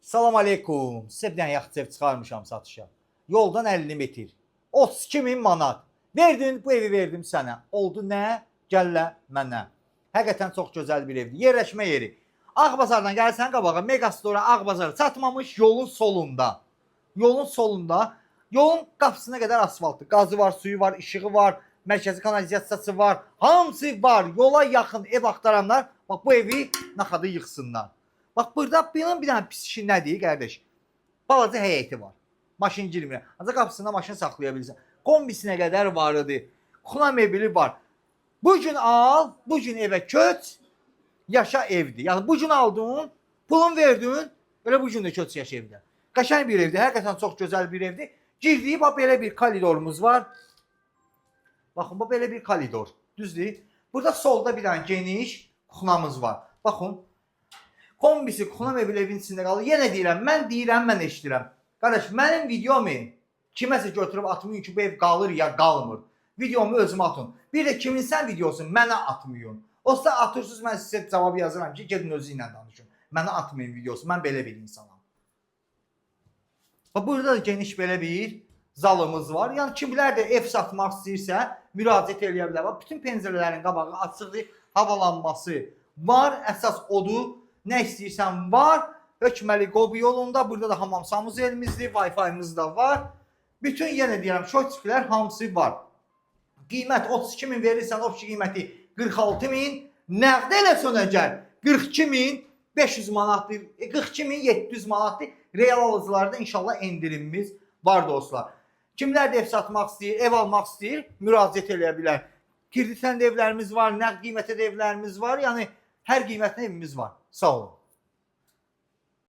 Salam aleykum. Sizə bir dənə yaxşı ev çıxarmışam satışa. Yoldan 50 metr. 32 min manat. Verdin, bu evi verdim sənə. Oldu nə? Gəllə mənə. Həqiqətən çox gözəl bir evdir. Yerləşmə yeri. Ağbazardan gəlsən qabağa Megastora Ağbazara çatmamış yolun solunda. Yolun solunda. Yolun qapısına qədər asfaltdır. Qazı var, suyu var, işığı var, mərkəzi kanalizasiyası var. Hamısı var. Yola yaxın ev axtaranlar bax bu evi naxadı yıxsınlar. Bax burada bunun bir dənə pis işi nədir qardaş? Balaca həyəti var. Maşın girmir. Ancaq qapısında maşın saxlaya bilirsən. Kombisinə qədər var idi. Xuna mebeli var. Bu gün al, bu gün evə köç, yaşa evdir. Yəni bu gün aldın, pulun verdin, elə bu gün də köç yaşa evdə. Qəşəng bir evdir. Həqiqətən çox gözəl bir evdir. Girdiyi bax belə bir koridorumuz var. Baxın, bu belə bir koridor. Düzdür? Burada solda bir dənə geniş kuxnamız var. Baxın. Kombisi kuxna mebeli evin içində qalır. Yenə deyirəm, mən deyirəm, mən eşidirəm. Qardaş, mənim videomu kiməsə götürüb atmayın ki, bu ev qalır ya qalmır. Videomu özümə atın. Bir də kiminsən videosunu mənə atmayın. Olsa atırsınız, mən sizə cavab yazıram ki, gedin özü ilə danışın. Mənə atmayın videosu. Mən belə bir insanam. Bax burada da geniş belə bir zalımız var. Yəni kimlər də ev satmaq istəyirsə müraciət eləyə bilər. Bax bütün pəncərələrin qabağı açıqdır, havalanması var. Əsas odur. Nə istəyirsən var. Hökməli Qobu yolunda burada da hamam sanuzelimizdir, Wi-Fi-miz də var. Bütün yenə deyirəm, şoçiklər hamısı var. Qiymət 32 min verirsən, obşi qiyməti 46 min. Nəqd elə sönəcək 42 min 500 manatdır, 42 min 700 manatdır. Real alıcılarda inşallah endirimimiz var dostlar. Kimlər də ev satmaq istəyir, ev almaq istəyir, müraciət eləyə bilər. Kreditlə də evlərimiz var, nəqd qiymətə də evlərimiz var. Yəni hər qiymətinə evimiz var. Sağ olun.